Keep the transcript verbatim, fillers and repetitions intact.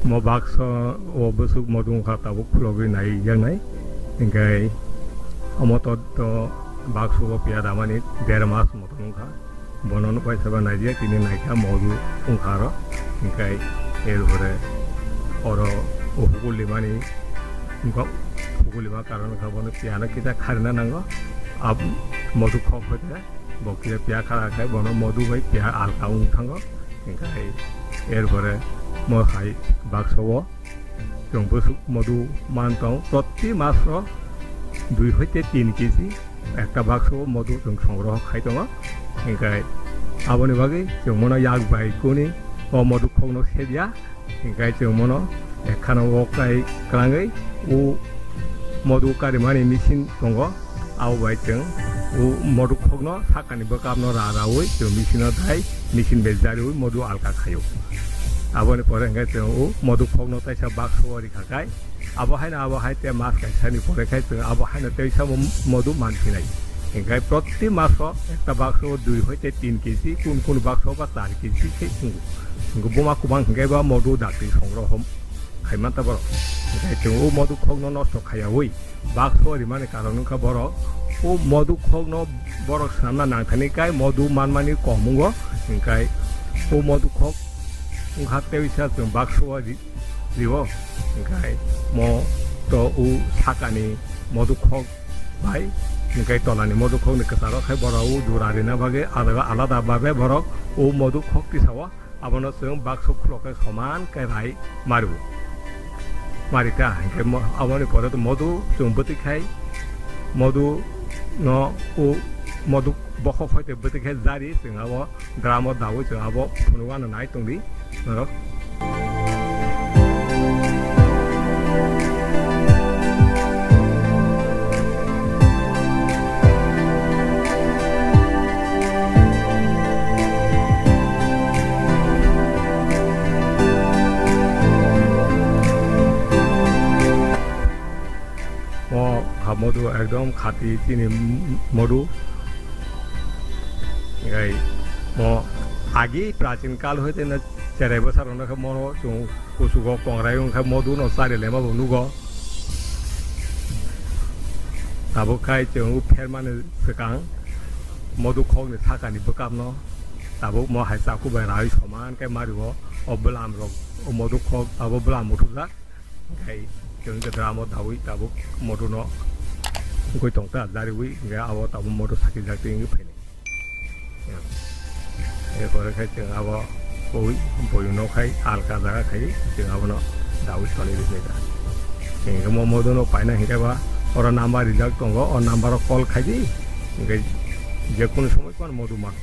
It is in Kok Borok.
Mo bakso o bwswk modu wngkha tabuk khulogwi naijaknai. Hinkhe omo to, to bakso o piya damani der mas moto wngkha. Bono no kaisa ba naijak, tini naikha modu wngkha aro. Hinkhe er pore oro o hukul limani wngkha, hukul lima karon wngkha bono piya no kisa kharina nango. Ab modu khok hoite bo kisa piya khara khai bono modu bai piya alka wng thango. Hinkhe er pore mo hai bakso o chwng bwswk modu man tong, proti mas o dui hoite tin kg ekta bakso o modu chwng songroho khai tongo. Hinkhe aboni bagwi chwng mono yak bai kuni o modu khokno sebya. Hinkhe chwng mono ekhano o kai kwlangwi o modu karimani machine tongo. Abo bai chwng o modu khokno sakani bwkapno ra raui chwng machine o dai, machine bai jariui modu alka khaio. Aboni pore hinkhe chwng o modu khokno taisa bakso o rikha khai, abo haino abo hai te mas kaisani pore khai chwng abo haino teisa mo-, modu manphinai. Hinkhe proti maso ekta bakso o dui hoite tin kg, kun kun bakso ba char kg khe wngo. Hinkhe buma kubang hinkhe ba modu dakti songroho khai manta borok. Hinkhe chwng o modu khokno nosto khaiyaui bakso rimani karon wngkha borok o modu khokno borok swnamna nangthani kai modu manmani kom wngo, hinkhe o modu khok wngkha teisa chwng bakso o ri-, rio, hinkhe mo to o sakani modu khok bai, hinkhe tolani modu khokni kwcharo khai borok o jora rina bagwi alada alada babe borok o modu khok tisao. Abono chwng bakso khulok khe soman khe rai mario. Mari ta hinkhe mo-, aboni pore to modu chwng bwtwi khai modu no o modu bokhok hoite bwtwi khai jari chwng abo drum o daui chwng abo phunuk ano nai tongdi norok. O ha modu ekdom khati chini modu. Gai mo agi prachin kal hoite na cherai bwsarok no khe mono chwng kuchugo kongrai wngkha modu no chari lema bo nugo. Tabuk khai chwng o phermani swkang modu khokni sakani bwkapno tabuk mo hai chaku bai raui soman khe mario o bwlam rok o modu khok abo bwlam uthujak. Khai chwng khe dramo daui tabuk modu no wngwi tongta jariui hingkhe abo tabuk modu sakijak twi wngwi phainai. Erpore khai chwng abo boi, boi no khai alka jaga khai chwng abono daui tonwi rwknai da. Hingkhe mo modu no paina hingkhe ba oro number rijak tongo, o number o call khai di. Hingkhe je kunu somoi phano modu man.